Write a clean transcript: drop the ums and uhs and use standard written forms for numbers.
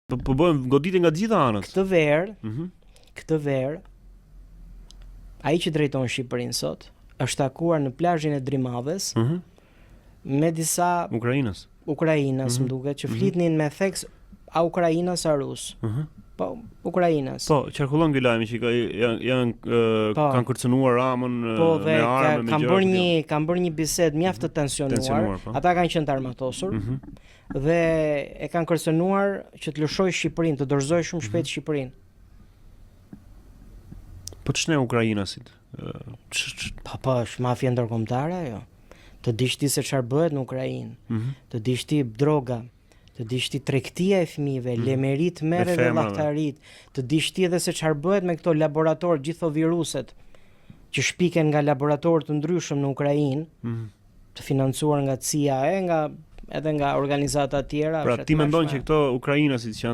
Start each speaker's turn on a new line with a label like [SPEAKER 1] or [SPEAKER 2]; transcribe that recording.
[SPEAKER 1] Po po bëhen goditje nga të gjitha anët.
[SPEAKER 2] Këtë verë, këtë verë ai që drejton Shqipërinë sot është takuar në plazhin e Drimadhes me disa
[SPEAKER 1] Ukrainës.
[SPEAKER 2] Ukrainas, më duket, që flitnin me theks a ukrainas a rus. Po, ukrainas.
[SPEAKER 1] Po, qarkullon ky lajmi që ka, janë janë kanë kërcënuar Ramën
[SPEAKER 2] Po dhe
[SPEAKER 1] me armë, me
[SPEAKER 2] kanë
[SPEAKER 1] gjëra
[SPEAKER 2] bërë
[SPEAKER 1] të
[SPEAKER 2] një
[SPEAKER 1] tilla.
[SPEAKER 2] Kanë bërë një bisedë mjaft të tensionuar.
[SPEAKER 1] Tensionuar, po.
[SPEAKER 2] Ata kanë qenë të armatosur dhe e kanë kërcënuar që të lëshojë Shqipërinë, të dorëzojë shumë shpejt Shqipërinë.
[SPEAKER 1] Po ç'ne ukrainasit? Ç ç
[SPEAKER 2] Po po, është mafia ndërkombëtare ajo. Të dish ti se çfarë bëhet në Ukrainë, të dish ti droga, të dish ti tregtia e fëmijëve, lemerit merre dhe
[SPEAKER 1] femrave.
[SPEAKER 2] llahtarit, të dish ti edhe se çfarë bëhet me këto laboratorë, gjithë këto viruset që shpiken nga laboratorë të ndryshëm në Ukrainë, të financuar nga CIA, nga edhe nga organizata tjera.
[SPEAKER 1] Pra
[SPEAKER 2] është
[SPEAKER 1] ti mendon
[SPEAKER 2] tmerrshme.
[SPEAKER 1] që këto ukrainasit që janë